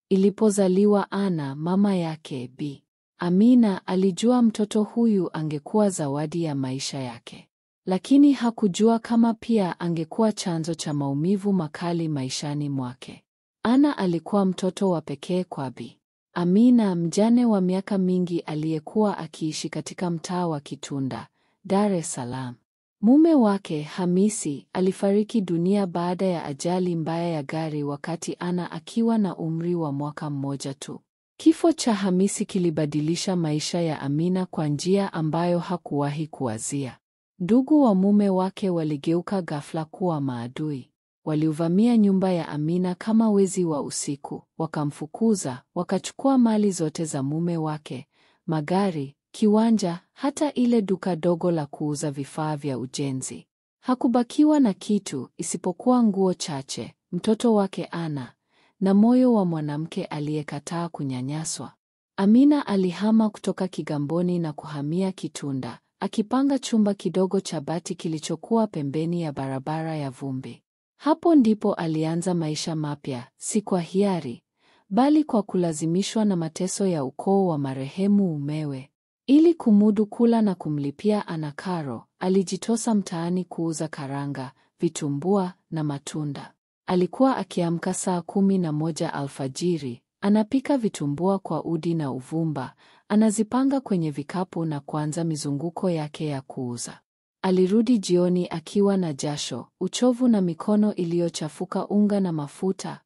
Ilipozaliwa Ana, mama yake Bi Amina alijua mtoto huyu angekuwa zawadi ya maisha yake. Lakini hakujua kama pia angekuwa chanzo cha maumivu makali maishani mwake. Ana alikuwa mtoto wa pekee kwa Bi Amina, mjane wa miaka mingi aliyekuwa akiishi katika mtaa wa Kitunda, Dar es Salaam. Mume wake Hamisi alifariki dunia baada ya ajali mbaya ya gari wakati Ana akiwa na umri wa mwaka mmoja tu. Kifo cha Hamisi kilibadilisha maisha ya Amina kwa njia ambayo hakuwahi kuwazia. Ndugu wa mume wake waligeuka ghafla kuwa maadui. Waliuvamia nyumba ya Amina kama wezi wa usiku, wakamfukuza, wakachukua mali zote za mume wake, magari, kiwanja, hata ile duka dogo la kuuza vifaa vya ujenzi. Hakubakiwa na kitu isipokuwa nguo chache, mtoto wake Ana, na moyo wa mwanamke aliyekataa kunyanyaswa. Amina alihama kutoka Kigamboni na kuhamia Kitunda, akipanga chumba kidogo cha bati kilichokuwa pembeni ya barabara ya vumbi. Hapo ndipo alianza maisha mapya, si kwa hiari, bali kwa kulazimishwa na mateso ya ukoo wa marehemu mumewe. Ili kumudu kula na kumlipia Ana karo, alijitosa mtaani kuuza karanga, vitumbua na matunda. Alikuwa akiamka saa 11 alfajiri, anapika vitumbua kwa udi na uvumba, anazipanga kwenye vikapu na kuanza mizunguko yake ya kuuza. Alirudi jioni akiwa na jasho, uchovu na mikono iliyochafuka unga na mafuta.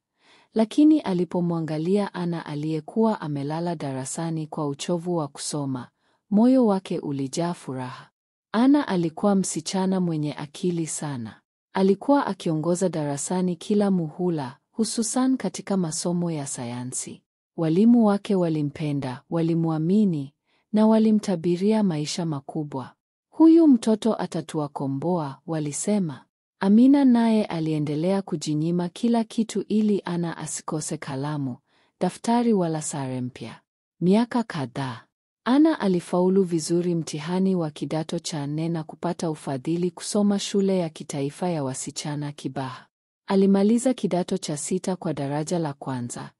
Lakini alipomwangalia Ana aliyekuwa amelala darasani kwa uchovu wa kusoma, moyo wake ulijaa furaha. Ana alikuwa msichana mwenye akili sana. Alikuwa akiongoza darasani kila muhula, hususan katika masomo ya sayansi. Walimu wake walimpenda, walimwamini na walimtabiria maisha makubwa. Huyu mtoto atatuwakomboa, walisema. Amina naye aliendelea kujinyima kila kitu ili Ana asikose kalamu, daftari wala sare mpya. Miaka kadhaa, Ana alifaulu vizuri mtihani wa kidato cha nne na kupata ufadhili kusoma shule ya kitaifa ya wasichana Kibaha. Alimaliza kidato cha sita kwa daraja la kwanza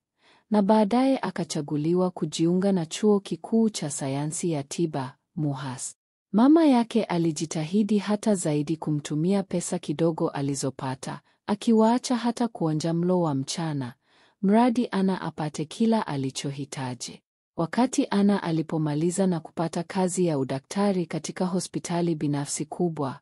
na baadaye akachaguliwa kujiunga na chuo kikuu cha sayansi ya tiba MUHAS. Mama yake alijitahidi hata zaidi kumtumia pesa kidogo alizopata, akiwaacha hata kuonja mlo wa mchana, mradi Ana apate kila alichohitaji. Wakati Ana alipomaliza na kupata kazi ya udaktari katika hospitali binafsi kubwa,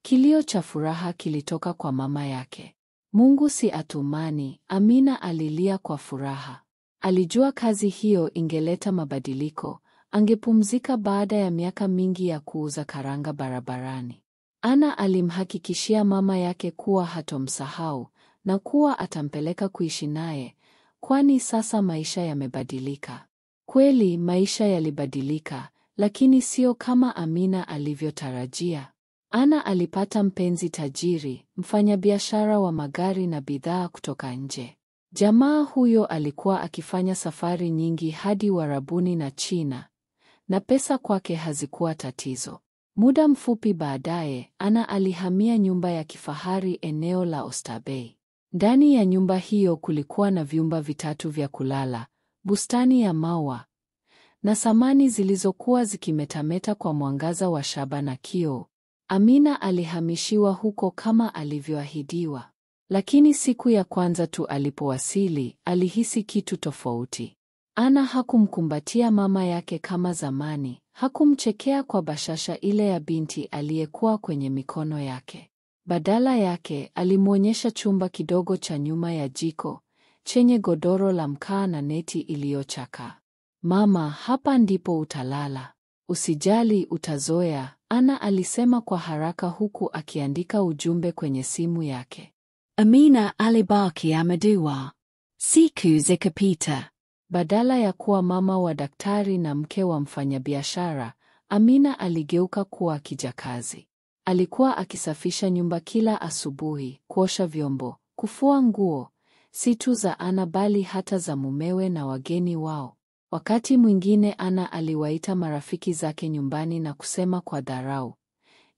kilio cha furaha kilitoka kwa mama yake. Mungu si atumani, Amina alilia kwa furaha. Alijua kazi hiyo ingeleta mabadiliko, angepumzika baada ya miaka mingi ya kuuza karanga barabarani. Ana alimhakikishia mama yake kuwa hatomsahau na kuwa atampeleka kuishi naye, kwani sasa maisha yamebadilika. Kweli maisha yalibadilika, lakini sio kama Amina alivyotarajia. Ana alipata mpenzi tajiri, mfanyabiashara wa magari na bidhaa kutoka nje. Jamaa huyo alikuwa akifanya safari nyingi hadi Uarabuni na China, na pesa kwake hazikuwa tatizo. Muda mfupi baadaye, Ana alihamia nyumba ya kifahari eneo la Oysterbay. Ndani ya nyumba hiyo kulikuwa na vyumba vitatu vya kulala, bustani ya maua na samani zilizokuwa zikimetameta kwa mwangaza wa shaba na kioo. Amina alihamishiwa huko kama alivyoahidiwa. Lakini siku ya kwanza tu alipowasili, alihisi kitu tofauti. Ana hakumkumbatia mama yake kama zamani, hakumchekea kwa bashasha ile ya binti aliyekuwa kwenye mikono yake. Badala yake, alimwonyesha chumba kidogo cha nyuma ya jiko, chenye godoro la mkaa na neti iliyochakaa. Mama, hapa ndipo utalala. Usijali, utazoea, Ana alisema kwa haraka huku akiandika ujumbe kwenye simu yake. Amina alibaki ameduwaa. Siku zikapita. Badala ya kuwa mama wa daktari na mke wa mfanyabiashara, Amina aligeuka kuwa kijakazi. Alikuwa akisafisha nyumba kila asubuhi, kuosha vyombo, kufua nguo, si tu za Ana bali hata za mumewe na wageni wao. Wakati mwingine Ana aliwaita marafiki zake nyumbani na kusema kwa dharau,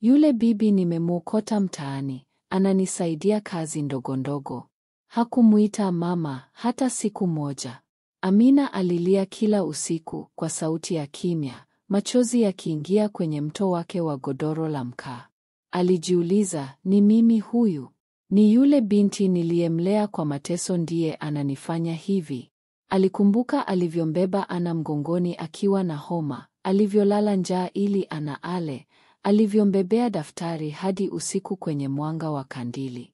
yule bibi nimemwokota mtaani, ananisaidia kazi ndogo ndogo. Hakumuita mama hata siku moja. Amina alilia kila usiku kwa sauti ya kimya, machozi yakiingia kwenye mto wake wa godoro la mkaa. Alijiuliza, ni mimi huyu? Ni yule binti niliyemlea kwa mateso ndiye ananifanya hivi? Alikumbuka alivyombeba Ana mgongoni akiwa na homa, alivyolala njaa ili Ana ale, alivyombebea daftari hadi usiku kwenye mwanga wa kandili.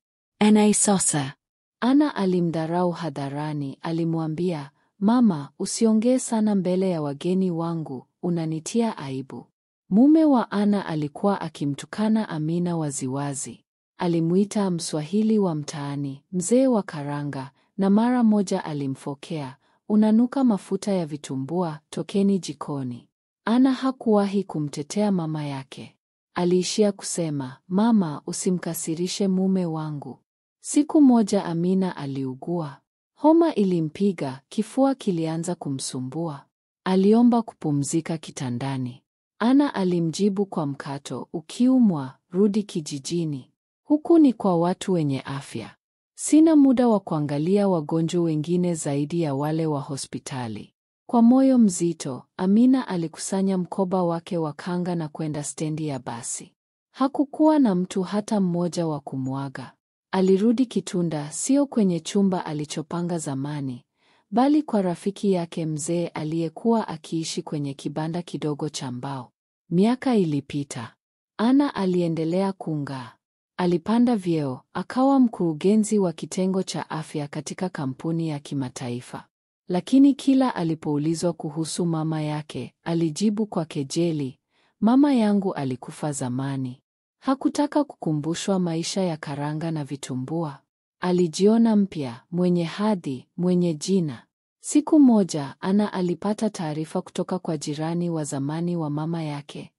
Na sasa. Ana alimdharau hadharani, alimwambia, "Mama, usiongee sana mbele ya wageni wangu, unanitia aibu." Mume wa Ana alikuwa akimtukana Amina waziwazi. Alimuita Mswahili wa mtaani, mzee wa karanga, na mara moja alimfokea, "Unanuka mafuta ya vitumbua, tokeni jikoni." Ana hakuwahi kumtetea mama yake. Aliishia kusema, "Mama, usimkasirishe mume wangu." Siku moja Amina aliugua. Homa ilimpiga, kifua kilianza kumsumbua. Aliomba kupumzika kitandani. Ana alimjibu kwa mkato, "Ukiumwa, rudi kijijini. Huku ni kwa watu wenye afya. Sina muda wa kuangalia wagonjwa wengine zaidi ya wale wa hospitali." Kwa moyo mzito, Amina alikusanya mkoba wake wa kanga na kwenda stendi ya basi. Hakukuwa na mtu hata mmoja wa kumwaga. Alirudi Kitunda, sio kwenye chumba alichopanga zamani, bali kwa rafiki yake mzee aliyekuwa akiishi kwenye kibanda kidogo cha mbao. Miaka ilipita. Ana aliendelea kung'aa. Alipanda vyeo, akawa mkurugenzi wa kitengo cha afya katika kampuni ya kimataifa. Lakini kila alipoulizwa kuhusu mama yake, alijibu kwa kejeli, "Mama yangu alikufa zamani." Hakutaka kukumbushwa maisha ya karanga na vitumbua. Alijiona mpya, mwenye hadhi, mwenye jina. Siku moja, Ana alipata taarifa kutoka kwa jirani wa zamani wa mama yake.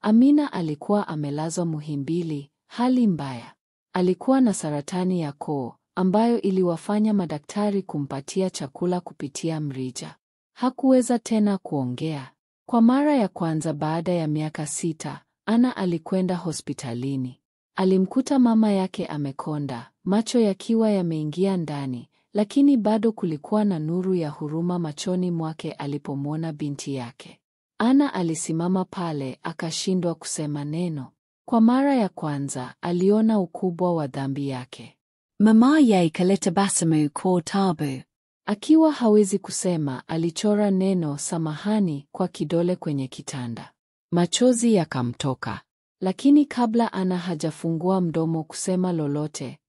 Amina alikuwa amelazwa Muhimbili, hali mbaya. Alikuwa na saratani ya koo, ambayo iliwafanya madaktari kumpatia chakula kupitia mrija. Hakuweza tena kuongea. Kwa mara ya kwanza baada ya miaka 6, Ana alikwenda hospitalini. Alimkuta mama yake amekonda, macho yakiwa yameingia ndani, lakini bado kulikuwa na nuru ya huruma machoni mwake alipomwona binti yake. Ana alisimama pale akashindwa kusema neno. Kwa mara ya kwanza aliona ukubwa wa dhambi yake. Mama yake alitabasamu kwa taabu. Akiwa hawezi kusema, alichora neno samahani kwa kidole kwenye kitanda. Machozi yakamtoka. Lakini kabla Ana hajafungua mdomo kusema lolote,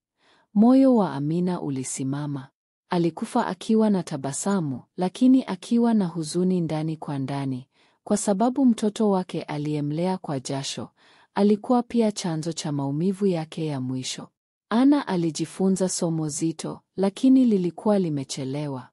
moyo wa Amina ulisimama. Alikufa akiwa na tabasamu, lakini akiwa na huzuni ndani kwa ndani, kwa sababu mtoto wake aliyemlea kwa jasho alikuwa pia chanzo cha maumivu yake ya mwisho. Ana alijifunza somo zito, lakini lilikuwa limechelewa.